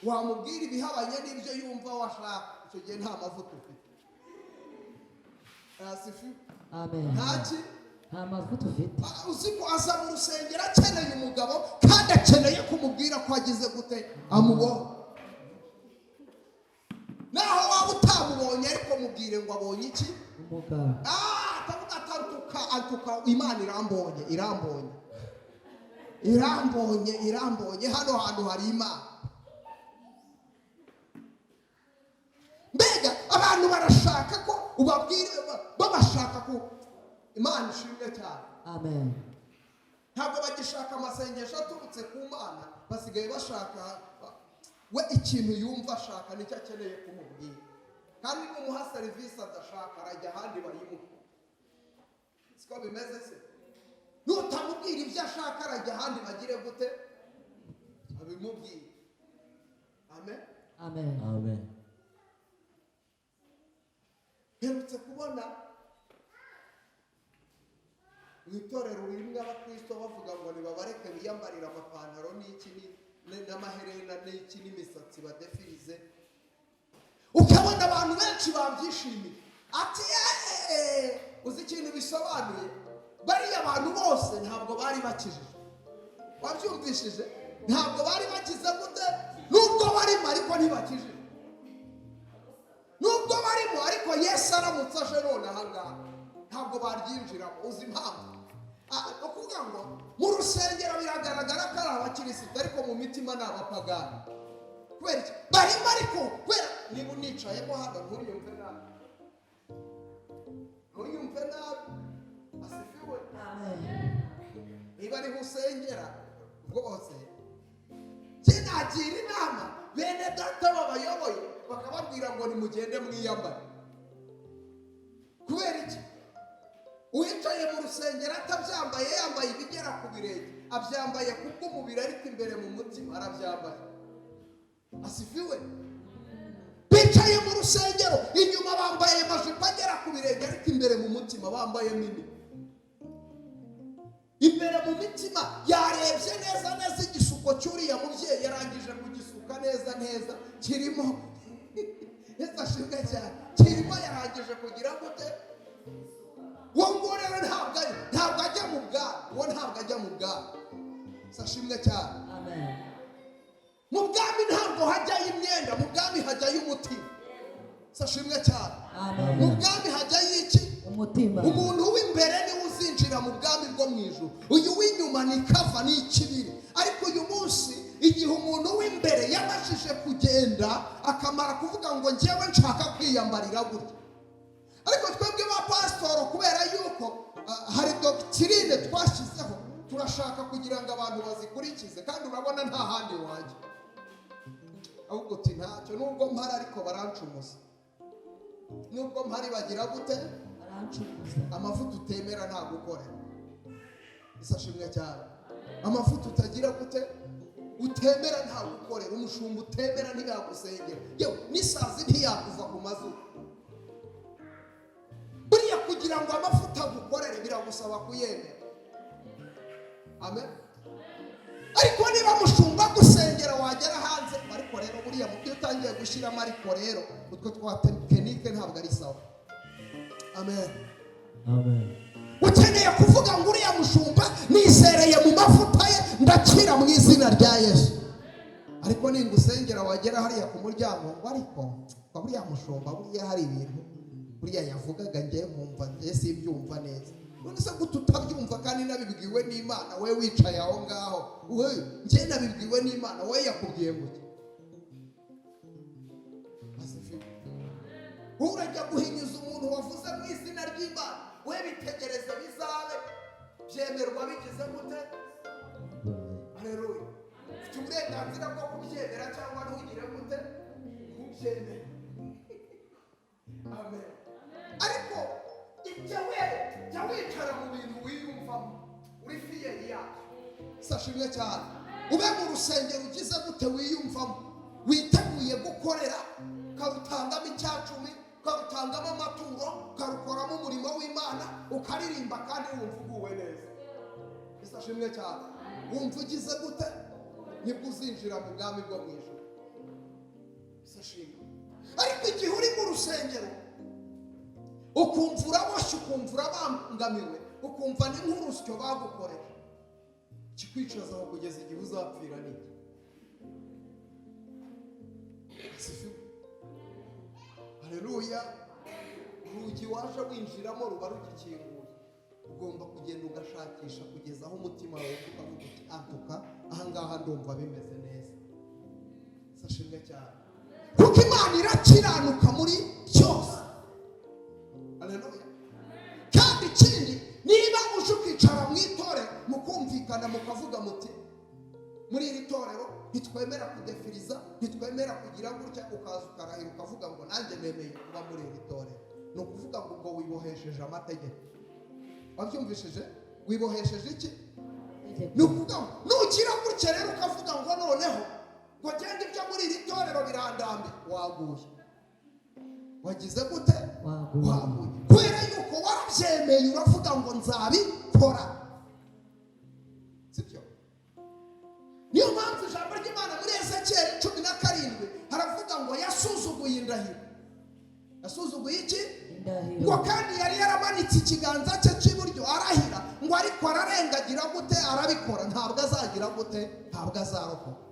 Wamubwira ibihabanye n'ibyo yumva washaka, icyo gihe nta mavuta ufite. Asifiwe. Amen. Ntaki? Nta mavuta ufite. Ah, uzi ko aza mu rusengero akeneye umugabo, kandi akeneye kumubwira ko agize gute? Amubonye. Naho waba utamubonye, ariko mubwire ngo abonye iki? Umugabo. Ah, atavuga ati antuka antuka, Imana irambonye, irambonye, irambonye, irambonye, hano hantu hari Imana. Mbega abantu barashaka ko ubabwire, babashaka ko Imana ishimwe cyane. Amen. Ntabwo bagishaka amasengesho aturutse ku Mana, basigaye bashaka we ikintu yumva ashaka, nicyo akeneye kumubwira. Kandi numuha serivisi adashaka, arajya ahandi bayimuha. Siko bimeze se? Nutamubwira ibyo ashaka, arajya ahandi bagire gute? Abimubwire. Amen. Amen. Amen. Mperutse kubona mu itorero rimwe abakristo bavuga ngo nibabareke biyambarire amapantaro n'iki n'amaherena n'iki n'imisatsi badefirize, ukabona abantu benshi babyishimiye. Ati uzi ikintu bisobanuye? Bariya bantu bose ntabwo bari bakijijwe. Wabyumvishije? Ntabwo bari bakize gute? Nubwo barimo ariko ntibakijijwe, nubwo barimo ariko Yesu aramutse aje none aha ngaha ntabwo baryinjiramo. Uzi impamvu? Ni ukuvuga ngo mu rusengero biragaragara ko ari abakirisitu, ariko mu mitima ni abapagani. Kubera iki? Barimo ariko kubera niba unicayemo hano ntunyumve nabi, ntunyumve nabi. Asifiwe. Amen. Niba ariho usengera rwose, nagira inama bene data babayoboye bakababwira ngo nimugende mwiyambare. Kubera iki? Uwicaye mu rusengero atabyambaye, yambaye ibigera ku birenge, abyambaye kubw'umubiri, ariko imbere mu mutima arabyambaye. Asifiwe. Bicaye mu rusengero inyuma bambaye amajipo agera ku birenge, ariko imbere mu mutima bambaye mini. Imbere mu mitima yarebye neza neza igisuko cy'uriya mubyeyi, yarangije kugisuka neza neza, kirimo neza, ashimwe cyane, kirimo yarangije kugira gute? Uwo nguwo rero ntabwo ajya mu bwami, uwo ntabwo ajya mu bwami. Ashimwe cyane. Amen. Mu bwami ntabwo hajyayo imyenda, mu bwami hajyayo umutima. Ashimwe cyane. Amen. Mu bwami hajyayo iki? Umutima. Umuntu w'imbere niwe uzinjira mu bwami bwo mu ijuru, uyu w'inyuma ni kava, ni ikibiri. Ariko uyu munsi igihe umuntu w'imbere yabashije kugenda akamara kuvuga ngo njyewe nshaka kwiyambarira gutya, ariko twebwe ba pasitoro kubera yuko hari dogitirine twashyizeho, turashaka kugira ngo abantu bazikurikize, kandi urabona nta handi wajya. Ahubwo uti ntacyo, nubwo mpari ariko barancumuza, nubwo mpari bagira gute? Barancumuza. Amavuta utemera ntagukorera. Isashimwe cyane. Amavuta utagira gute? Utemera ntagukorera. Umushumba utemera ntiyagusengera, yewe n'isazi ntiyakuva ku mazuru. Buriya kugira ngo amavuta agukorere biragusaba kuyemera. Amen. Ariko niba mushumba gusengera wagera hanze, ariko rero buriya mu byo utangiye gushyiramo, ariko rero utwo twa tekinike ntabwo ari sawa. Amen. Amen. Ukeneye kuvuga ngo uriya mushumba nizereye mu mavuta ye, ndakira mu izina rya Yesu. Ariko ningusengera wagera hariya ku muryango ngo ariko buriya mushumba buriya hari ibintu buriya yavugaga ngiye nkumva ngiye simbyumva neza. None se gute utabyumva kandi nabibwiwe n'Imana? We wicaye aho ngaho, we ngiye nabibwiwe n'Imana, we yakubwiye gute? Asifiwe. Urajya guhinyuza umuntu wavuze mu izina ry'Imana, we bitegereze bizabe byemerwa bigize gute? Haleluya. Ufite uburenganzira bwo kubyemera cyangwa ntugire gute? Ntubyemere. Amen. Ariko ibyo we jya wicara mu bintu wiyumvamo, uri fiyeri yabyo. Sashimwe cyane. Ube mu rusengero ugize gute? Wiyumvamo, witeguye gukorera, ukarutangamo icyacumi, ukarutangamo amaturo, ukarukoramo umurimo w'Imana, ukaririmba kandi wumva uguwe neza. Isashimwe cyane. Wumva ugize gute? Nibwo uzinjira mu bwami bwo mu ijuru. Sashimwe. Ariko igihe uri mu rusengero ukumva uraboshye, ukumva urabangamiwe, ukumva ni nk'urusyo bagukoreje, kikwicaza aho kugeza igihe uzapfira n'iki? Asifiwe. Haleluya. Urugi waje winjiramo ruba rugikinguye, ugomba kugenda ugashakisha kugeza aho umutima wawe ukavuga uti antuka ahangaha ndumva bimeze neza. Sashimwe cyane, kuko Imana irakiranuka muri byose. Haleluya. Kandi ikindi, niba uje ukicara mu itorero mukumvikana, mukavuga muti muri iri torero ntitwemera kudefiriza, ntitwemera kugira gutya, ukaza ukarahira ukavuga ngo nanjye nemeye kuba muri iri torero, ni ukuvuga ngo ubwo wibohesheje amategeko. Wabyumvishije? Wibohesheje iki? Ni ukuvuga ngo nugira gutya rero ukavuga ngo noneho ngo genda ibyo muri iri torero birandambe, waguye. Wagize gute? Waguye. Waguye, kubera yuko warabyemeye, uravuga ngo nzabikora, sibyo? Niyo mpamvu ijambo ry'Imana muri Ezekiyeli 17 haravuga ngo yasuzuguye indahiro. Yasuzuguye iki? Indahiro. Ngo kandi yari yaramanitse ikiganza cye cy'iburyo arahira, ngo ariko ararengagira gute? Arabikora. Ntabwo azagira gute? Ntabwo azarokoka,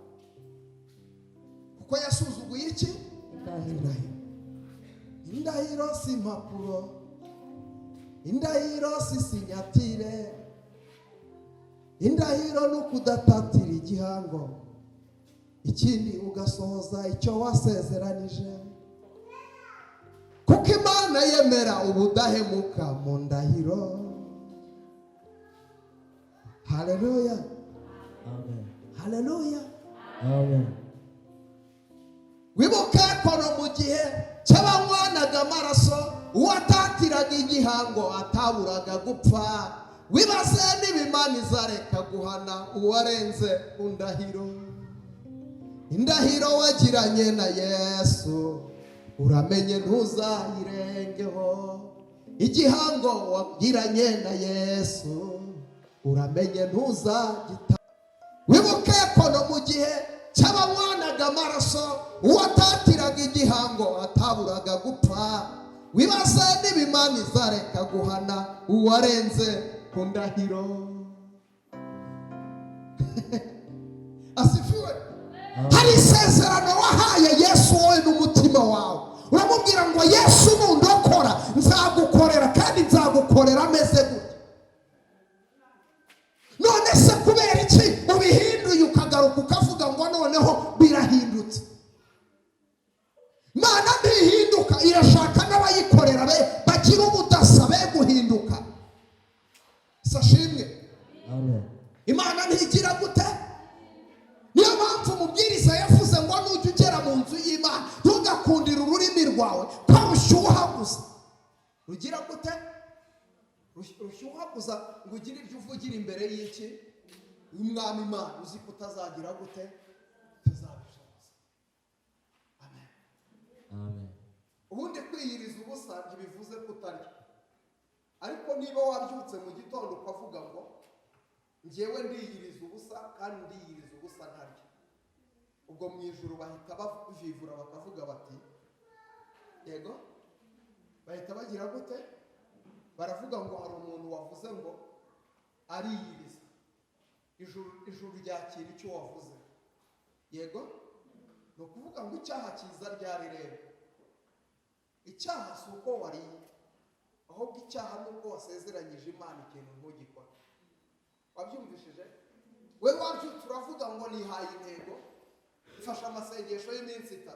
kuko yasuzuguye iki? Indahiro. Indahiro. Indahiro si impapuro, indahiro si sinyatire, indahiro ni ukudatatira igihango, ikindi ugasohoza icyo wasezeranije, kuko Imana yemera ubudahemuka mu ndahiro. Haleluya. Amen. Haleluya. Amen. Wibuke ko no mu gihe cy'abanywanaga amaraso, uwatatiraga igihango ataburaga gupfa. Wibaze niba Imana izareka guhana uwarenze ku ndahiro. Indahiro wagiranye na Yesu, uramenye ntuzayirengeho. Igihango wagiranye na Yesu, uramenye ntuzagita. Wibuke ko no mu gihe cy'abanywanaga amaraso, uwatatiraga igihango ataburaga gupfa. Wibaze niba Imana izareka guhana uwarenze ku ndahiro. Asifiwe. Hari isezerano wahaye Yesu wowe n'umutima wawe, uramubwira ngo Yesu nundokora nzagukorera, kandi nzagukorera ameze gutya. None se kubera iki ubihinduye ukagaruka ukavuga ngo noneho birahindutse? Imana ntihinduka, irashaka n'abayikorera be bagira ubudasa, be guhinduka. Sashimwe. Amen. Imana ntigira gute? Niyo mpamvu umubwiriza yavuze ngo nujya ugera mu nzu y'Imana ntugakundire ururimi rwawe ko rushyuha gusa, rugira gute? Rushyuha gusa, ngo ugire ibyo uvugira imbere y'iki? Y'umwami Imana, uzi ko utazagira gute? Utazabishoboza. Amen. Amen. Ubundi kwiyiriza ubusa ntibivuze ko utarya, ariko niba wabyutse mu gitondo ukavuga ngo njyewe ndiyiriza ubusa kandi ndiyiriza ubusa ntarya, ubwo mu ijuru bahita bavivura bakavuga bati yego, bahita bagira gute? Baravuga ngo hari umuntu wavuze ngo ariyiriza. Ijuru ryakira icyo wavuze. Yego, ni ukuvuga ngo icyaha kiza ryari rero? Icyaha si uko wariye, ahubwo icyaha ni uko wasezeranyije Imana ikintu ntugikore. Wabyumvishije? We wabyutse uravuga ngo nihaye intego, mfashe amasengesho y'iminsi 3,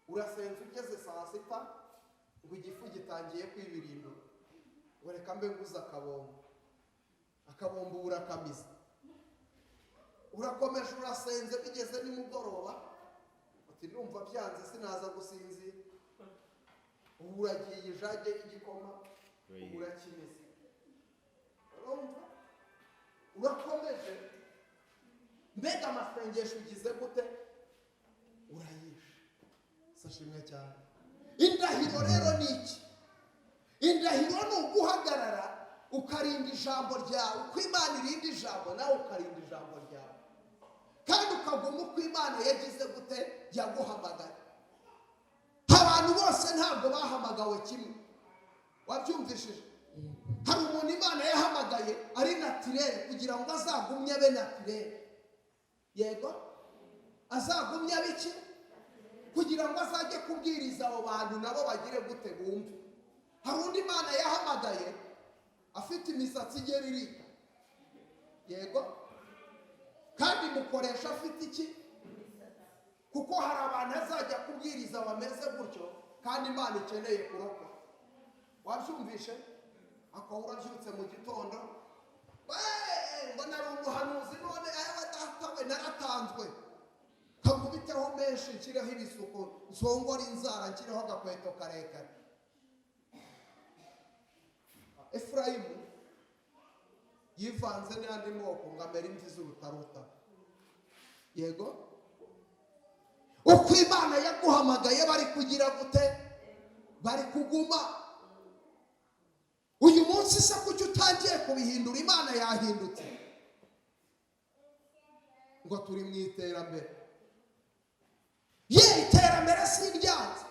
urasenze ugeze saa 6 ngo igifu gitangiye kwibirindura, ngo reka mbe nguze akabombo, akabombo urakamiza, urakomeje urasenze, bigeze nimugoroba uti ndumva byanze sinaza gusinzira, ubu uragiye ijage y'igikoma ubu urakimiza, urumva urakomeje, mbega amasengesho ugize gute? Urayishe. Sashimwe cyane. Indahiro rero ni iki? Indahiro ni uguhagarara ukarinda ijambo ryawe, uko Imana irinda ijambo nawe ukarinda ijambo ryawe, kandi ukaguma uko Imana yagize gute? Yaguhamagaye. Bose ntabwo bahamagawe kimwe. Wabyumvishije? Hari umuntu Imana yahamagaye ari naturel kugira ngo azagumye abe naturel. Yego, azagumye abe iki? Kugira ngo azajye kubwiriza abo bantu nabo bagire gute? Bumve. Hari undi Imana yahamagaye afite imisatsi igera iri, yego, kandi mukoresha afite iki? Kuko hari abantu azajya kubwiriza bameze gutyo, kandi Imana ikeneye kurokora. Wabyumvishe? Akaba urabyutse mu gitondo, ngo nari umuhanuzi, none aya data we naratanzwe, kakubiteho menshi, nshyireho ibisuko, nsongore inzara, nshyireho agakweto karekare. Efurayimu yivanze n'andi moko ngo amere imvi z'urutaruta. Yego, uko Imana yaguhamagaye bari kugira gute? Bari kuguma. Uyu munsi se kuki utangiye kubihindura? Imana yahindutse ngo turi mu iterambere. Ye, iterambere si iryanze,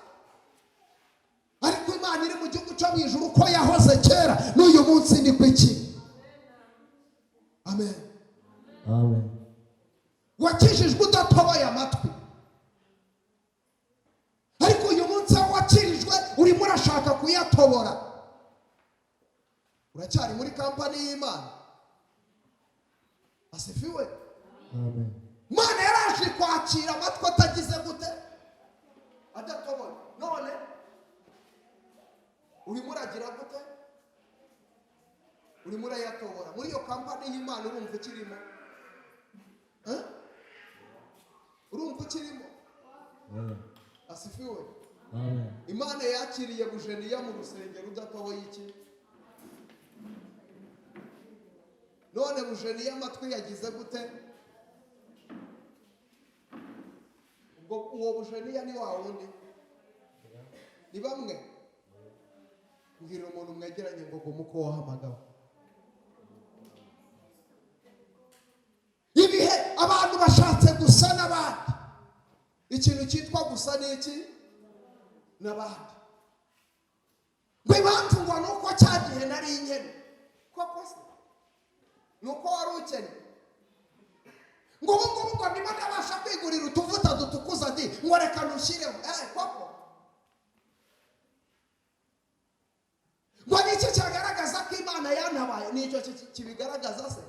ariko Imana iri mu gihugu cyo mu ijuru uko yahoze kera n'uyu munsi ni iki. Amen. Amen. Wakijijwe udatoboye amatwi, ariko uyu munsi aho wakirijwe urimo urashaka kuyatobora. Uracyari muri kampani y'Imana. Asifiwe. Amen. Imana yaraje kwakira amatwi atagize gute? Adatoboye. None urimo uragira gute? Urimo urayatobora. Muri iyo kampani y'Imana urumva ukirimo? Urumva ukirimo? Asifiwe. Amen. Imana yakiriye Bujeniya mu rusengero udatoboye iki? None Bujeniya amatwi yagize gute? Ubwo uwo Bujeniya ni wa wundi? Ni bamwe. Mbwira umuntu mwegeranye ngo guma uko wahamagawe. Ibihe abantu bashatse gusa n'abandi. Ikintu cyitwa gusa ni iki? N'abandi. Ngo impamvu ngo ni uko cya gihe nari inkene. Koko se? Ni uko wari ukennye. Ngo ubu ngubu ngo ndimo ndabasha kwigurira utuvuta dutukuza di, ngo reka ntushyireho. Koko? Ngo ni iki cyagaragaza ko Imana yantabaye? Ni icyo kibigaragaza se?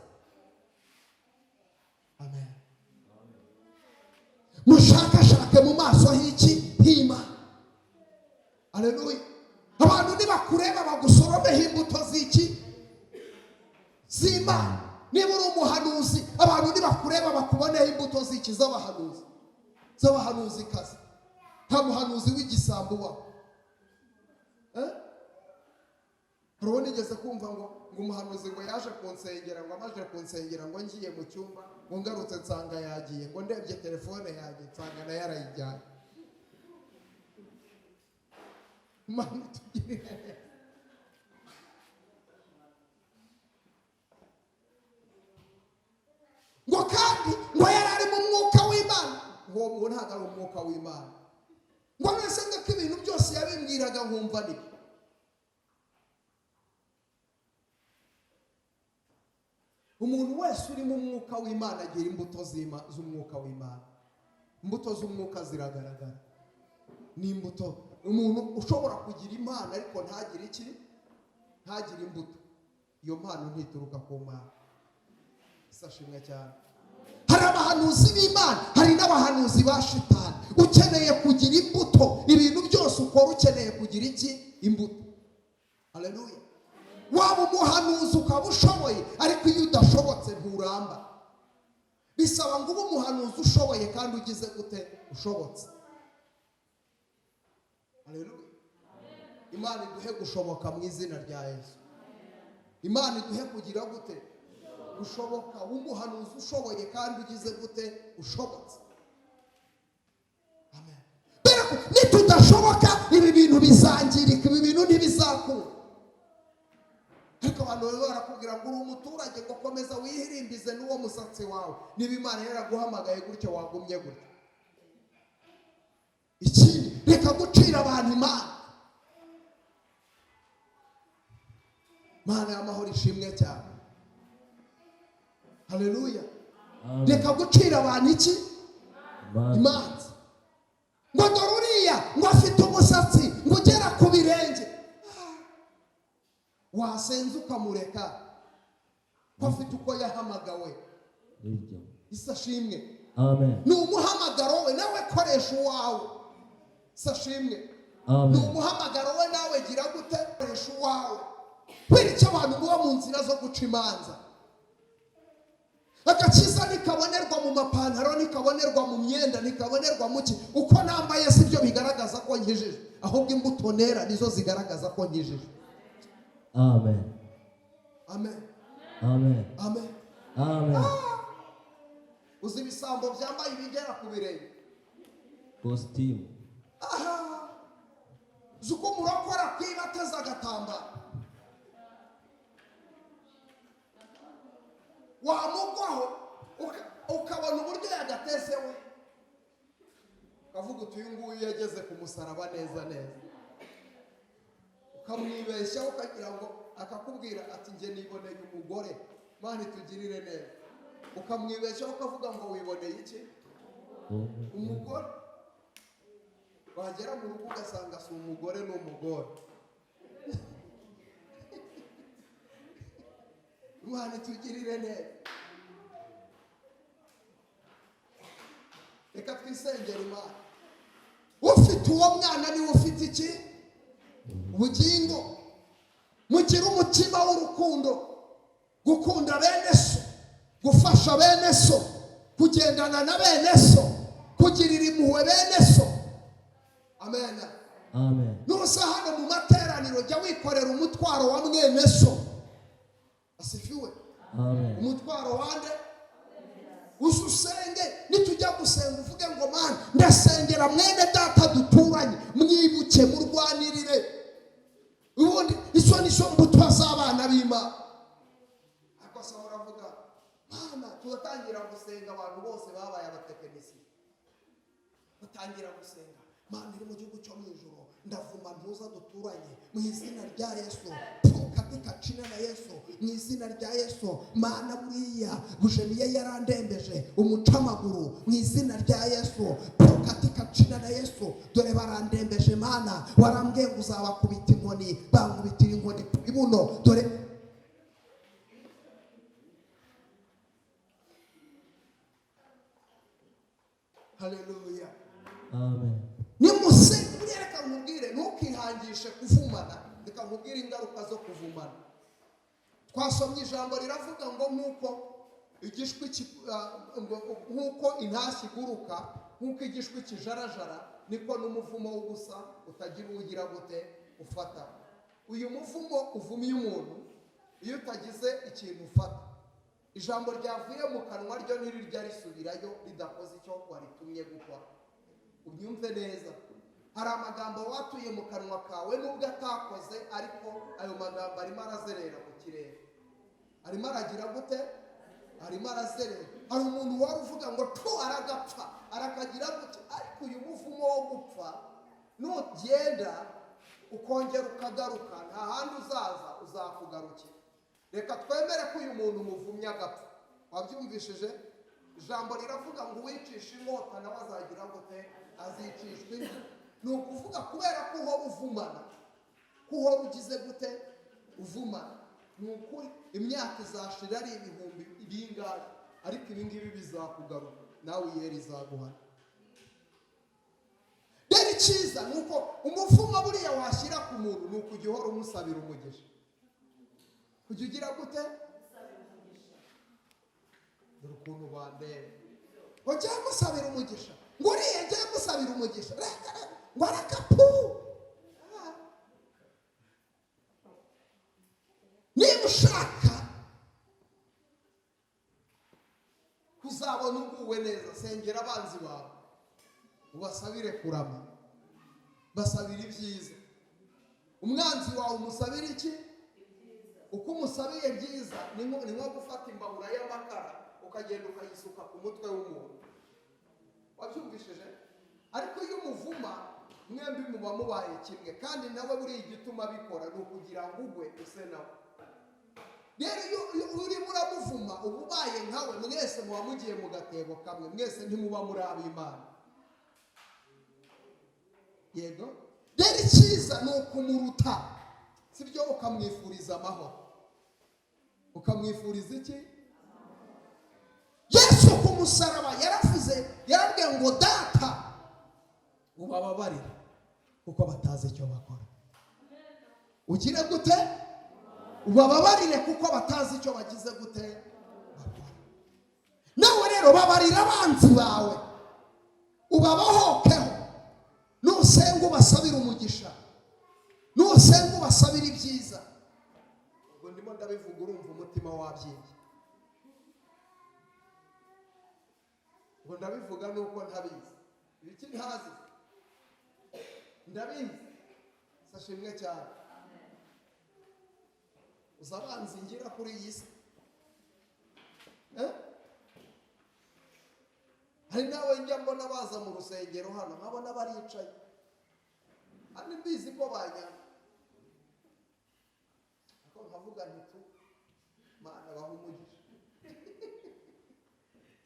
Amen. Mushakashake mu maso h'iki? H'Imana. Haleluya. Abantu nibakureba bagusoromeho imbuto z'iki? Z'Imana. Niba uri umuhanuzi, abantu nibakureba bakuboneho imbuto z'iki? Z'abahanuzi. Z'abahanuzikazi. Nta muhanuzi w'igisambo ubaho. Hari uwo nigeze kumva ngo umuhanuzi ngo yaje kunsengera, ngo amaze kunsengera ngo ngiye mu cyumba, ngo ngarutse nsanga yagiye, ngo ndebye telefone yanjye nsanga nayo arayijyanye. Imana itugirire neza. Ngo kandi ngo yari ari mu mwuka w'Imana. Ngo uwo ntabwo ari umwuka w'Imana. Ngo mwese ngo ko ibintu byose yabimbwiraga nkumva ni umuntu wese uri mu mwuka w'Imana agira imbuto z'umwuka w'Imana. Imbuto z'umwuka ziragaragara. Ni imbuto. Umuntu ushobora kugira impano ariko ntagire iki? Ntagire imbuto. Iyo mpano ntituruka ku Mana. Sashimwe cyane. Hari abahanuzi b'Imana, hari n'abahanuzi ba Shitani. Ukeneye kugira imbuto. Ibintu byose ukora ukeneye kugira iki? Imbuto. Haleluya. Waba umuhanuzi ukaba ushoboye, ariko iyo udashobotse nturamba. Bisaba ngo ube umuhanuzi ushoboye kandi ugize gute? Ushobotse. Haleluya. Imana iduhe gushoboka mu izina rya Yesu. Imana iduhe kugira gute? Gushoboka. Umuhanuzi ushoboye kandi ugize gute? Ushobotse. Amen. Nitudashoboka ibi bintu bizangirika, ibi bintu ntibizakunda. Ariko abantu baba barakubwira ngo uri umuturage, ngo komeza wihirimbize n'uwo musatsi wawe. Niba Imana yaraguhamagaye gutyo wagumye gutyo. Ikindi, reka gucira abantu Imana. Mana y'amahoro ishimwe cyane. Haleluya. Amen. Reka gucira abantu iki? Imanza. Imanza. Ngo dore uriya ngo afite umusatsi ngo ugera ku birenge, wasenze ukamureka ko afite uko yahamagawe. Nibyo. Isashimwe. Amen. Ni umuhamagaro we, nawe koresha uwawe. Isashimwe. Ni Amen. umuhamagaro we, nawe gira gute? Koresha uwawe. Kubera icyo abantu muba mu nzira zo guca imanza. Agakiza ntikabonerwa mu mapantaro, ntikabonerwa mu myenda, ntikabonerwa mu ki. Uko nambaye si byo bigaragaza ko nkijije, ahubwo imbuto nera nizo zigaragaza ko nkijije. Amen. Amen. Amen. Amen. Amen. Uzi ibisambo byambaye ibigera ku birenge? Kositimu. Aha, uzi uko murokora kwiba ateze agatambaro, wamugwaho ukabona uburyo yagateze we, ukavuga uti uyu nguyu yageze ku musaraba neza neza, ukamwibeshyaho ukagira ngo akakubwira ati njye niboneye umugore, Mana itugirire neza, ukamwibeshyaho ukavuga ngo wiboneye iki? Umugore. Wagera mu rugo ugasanga si umugore ni umugore. Imana itugirire neza. Reka twisengere Imana. Ufite uwo mwana niwe ufite iki? Ubugingo. Mugire umutima w'urukundo, gukunda bene so, gufasha bene so, kugendana na bene so, kugirira impuhwe bene so. Amen. Amen. Nusa hano mu materaniro jya wikorera umutwaro wa mwene so. Asifiwe. Amen. Umutwaro wande? Ususenge, nitujya gusenga uvuge ngo Mana ndasengera mwene data duturanye, mwibuke murwanirire. Ubundi izo nizo mbuto z'abana b'Imana. Ariko se uravuga Mana, turatangira gusenga abantu bose babaye abatekinisiye, batangira gusenga Mana iri mu gihugu cyo mu ijuru, ndavuma ntuza duturanye mu izina rya Yesu, katika jina la Yesu, mu izina rya Yesu. Mana buriya bujeniye yarandembeje umucamaguru mu izina rya Yesu, katika jina la Yesu. Dore barandembeje Mana, warambwiye ngo uzabakubita inkoni, bankubitira inkoni ku ibuno. Dore haleluya. Amen. Nimusenga, reka nkubwire, ntukihangishe kuvumana. Reka nkubwire ingaruka zo kuvumana. Twasomye ijambo riravuga ngo nk'uko igishwi nk'uko intashyi iguruka, nk'uko igishwi kijarajara, niko n'umuvumo w'ubusa utagira ugira gute ufata. Uyu muvumo uvumiye umuntu iyo utagize ikintu ufata. Ijambo ryavuye mu kanwa ryo ntirirya risubirayo ridakoze icyo waritumye gukora. Ubyumve neza. Hari amagambo watuye mu kanwa kawe nubwo atakoze, ariko ayo magambo arimo arazerera mu kirere. Arimo aragira gute? Arimo arazerera. Hari umuntu wari uvuga ngo tu aragapfa, arakagira gute? Ariko uyu muvumo wo gupfa nugenda ukongera ukagaruka, nta handi uzaza, uzakugarukira. Reka twemere ko uyu muntu muvumye agapfa. Wabyumvishije? Ijambo riravuga ngo uwicisha inkota nawe azagira gute? Azicishwa indi. Ni ukuvuga kubera ko uhora uvumana, ko uhora ugize gute? Uvumana. Ni ukuri imyaka izashira ari ibihumbi bingahe, ariko ibi ngibi bizakugaruka, nawe iyeri izaguhana. Rero icyiza ni uko umuvumo buriya washyira ku muntu ni ukujya uhora umusabira umugisha. Kujya ugira gute? Dore ukuntu bandeba. Ngo njye musabira umugisha, ngo uriya njye musabira umugisha, reka ngo arakapu. Niba ushaka kuzabona uguwe neza, sengera abanzi bawe, ubasabire kurama, basabire ibyiza. Umwanzi wawe umusabire iki? Uko umusabiye byiza ni nko gufata imbabura y'amakara ukagenda ukayisuka ku mutwe w'umuntu. Wabyumvishije? Ariko iyo umuvuma mwembi muba mubaye kimwe, kandi nawe buriya igituma abikora ni ukugira ngo ugwe use nawe. Rero iyo urimo uramuvuma uba ubaye nkawe, mwese muba mugiye mu gatebo kamwe, mwese ntimuba muri ab'Imana. Yego, rero icyiza ni ukumuruta, sibyo? Ukamwifuriza amahoro, ukamwifuriza iki? Yesu ku musaraba yaravuze, yarabwiye ngo Data ubababarire kuko batazi icyo bakora. Ugire gute? Ubababarire kuko batazi icyo bagize gute bakora. Nawe rero babarira abanzi bawe, ubabohokeho. Nusenga ubasabira umugisha, nusenga ubasabira ibyiza. Ubwo ndimo ndabivuga urumva umutima wabyimbye. Ngo ndabivuga nuko ntabizi, ibiki ntazi ndabizi. Sashimwe cyane. Uzabanzi ngira kuri iyi si, Hari nawe njya mbona baza mu rusengero hano nkabona baricaye, kandi mbizi ko banyanga, ariko nkavuga nti tu Mana baha umugisha,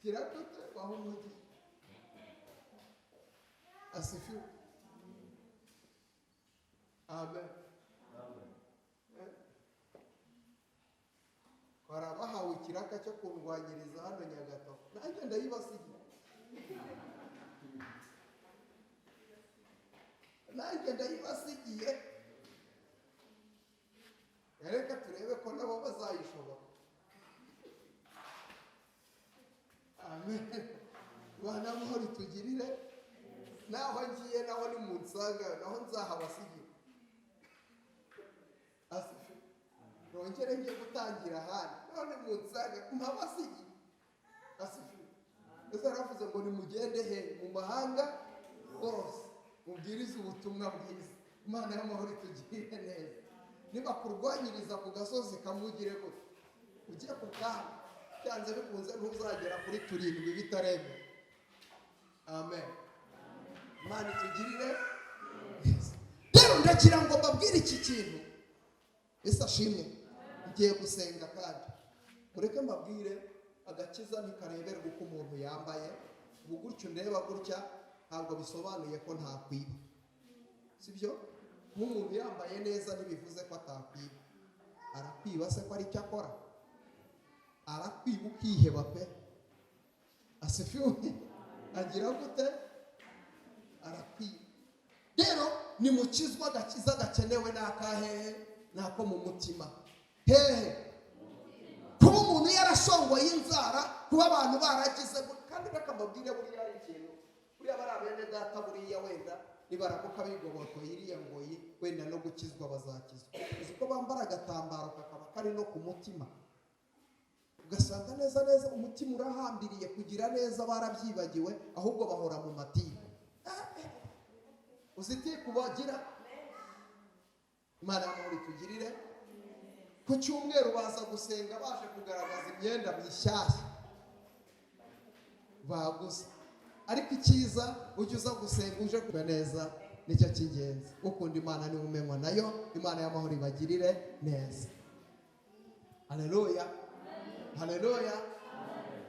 kirakute baha umugisha. Asifiwe. Amen. Hari abahawe ikiraka cyo kundwanyiriza hano Nyagatovu, nanjye ndayibasigiye, nanjye ndayibasigiye. Reka turebe ko nabo bazayishobora. Amen. Bana amahoro itugirire. Naho ngiye naho ni mu nsanga, naho nzahabasigira. Asifiwe. Nongere ngiye gutangira ahandi, none mu nsanga mpabasigiye. Asifiwe. Yesu yaravuze ngo nimugende he mu mahanga hose mubwirize ubutumwa bwiza. Imana y'amahoro itugirire neza. Niba kurwanyiriza ku gasozi kamugire gute, ujye ku kandi, byanze bikunze ntuzagera kuri 7 bitaremewe. Amen. Imana itugirire neza. Rero ndagira ngo mbabwire iki kintu. Yesu ashimwe. Ngiye gusenga kandi mureke mbabwire, agakiza ntikareberwa uko umuntu yambaye. Ubu gutyo ndeba gutya ntabwo bisobanuye ko ntakwiba, sibyo? Nk'umuntu yambaye neza ntibivuze ko atakwiba. Arakwiba se ko ari icyo akora? Arakwiba ukiheba pe. Asifiwe. Agira gute? Arakwiba. Rero nimukizwa agakiza gakenewe n'akahehe? Nako mu mutima. Hehe? Kuba umuntu yarasongoye inzara, kuba abantu baragize. Kandi reka mbabwire, buriya ari ikintu, buriya bari bene data, buriya wenda nibaramuka bigobotoye iriya ngoyi, wenda no gukizwa bazakizwa. Uzi ko bambara agatambaro kakaba kari no ku mutima, ugasanga neza neza umutima urahambiriye kugira neza, barabyibagiwe, ahubwo bahora mu matiku. Uzi itiku bagira? Imana y'amahoro itugirire. Ku cyumweru baza gusenga baje kugaragaza imyenda mishyashya baguze, ariko icyiza ujye uza gusenga uje kuba neza, nicyo cy'ingenzi. Ukunda Imana niwe umenywa nayo. Imana y'amahoro ibagirire neza. Haleluya, haleluya.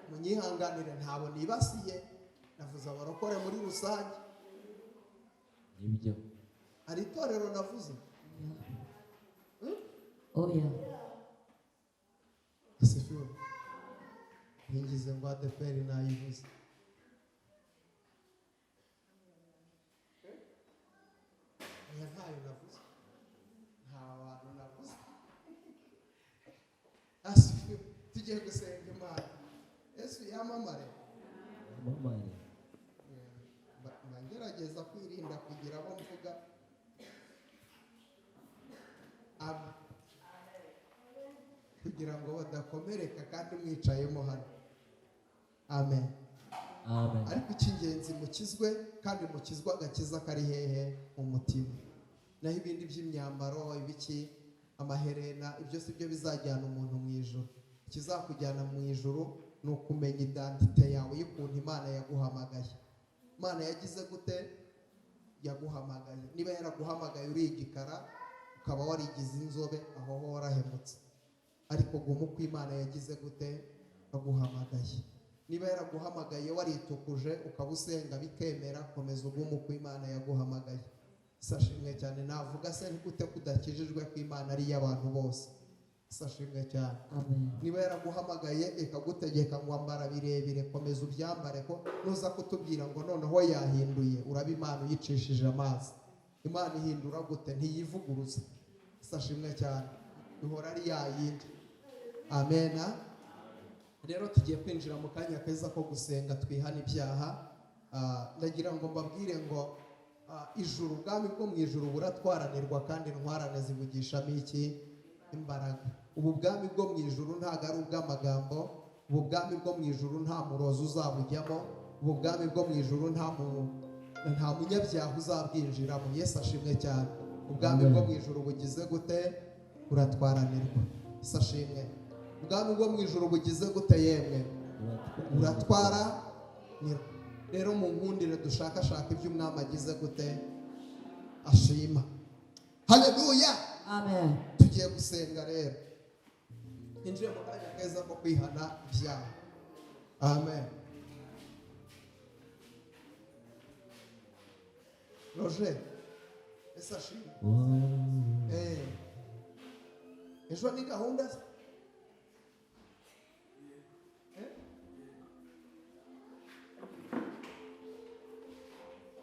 Munyihanganire ntabo nibasiye, navuze abarokore muri rusange. Nibyo. Hari itorero navuze? Oya. Asifiwe. Ningize ngo ADEPR nayivuze. Oya, ntayo navuze, nta bantu navuze. Asifiwe. Tugiye gusenga Imana. Yesu yamamare. Yamamare. Ngerageza kwirinda kugira abo mvuga. Amen. Kugira ngo badakomereka kandi mwicayemo hano. Amen. Amen. Ariko icy'ingenzi mukizwe, kandi mukizwe agakiza kari hehe? Mu mutima. Naho ibindi by'imyambaro, ibiki, amaherena, ibyo si byo bizajyana umuntu mu ijuru. Ikizakujyana mu ijuru ni ukumenya identite yawe y'ukuntu Imana yaguhamagaye. Imana yagize gute? Yaguhamagaye. Niba yaraguhamagaye uri igikara ukaba warigize inzobe, aho ho warahemutse. Ariko guma uko Imana yagize gute? Aguhamagaye. Niba yaraguhamagaye waritukuje ukaba usenga bikemera, komeza ugume uko Imana yaguhamagaye. Sashimwe cyane. Navuga se gute kudakijijwe ko Imana ari iy'abantu bose? Sashimwe cyane. Amen. Niba yaraguhamagaye ikagutegeka ngo ambara birebire, komeza ubyambare, ko nuza kutubwira ngo noneho yahinduye, uraba Imana uyicishije amazi. Imana ihindura gute? Ntiyivuguruza. Sashimwe cyane, ihora ari yayindi. Amena. Rero tugiye kwinjira mu kanya keza ko gusenga twihana ibyaha. Ndagira ngo mbabwire ngo ijuru, ubwami bwo mu ijuru buratwaranirwa, kandi intwarane zivugishamo iki? Imbaraga. Ubu bwami bwo mu ijuru ntabwo ari ubw'amagambo. Ubu bwami bwo mu ijuru nta murozi uzabujyamo. Ubu bwami bwo mu ijuru nta munyabyaha uzabwinjiramo. Yesu ashimwe cyane. Ubwami bwo mu ijuru bugize gute? Buratwaranirwa. Yesu ashimwe. Ubwami bwo mu ijuru bugize gute yemwe? Buratwaranirwa. Rero mu nkundire dushakashaka ibyo umwami agize gute? Ashima. Haleluya. Amen. Tugiye gusenga rero, ninjiye mu kanya keza ko kwihana ibyaha. Amen. Roger, ese ashimwe. Ejo ni gahunda se?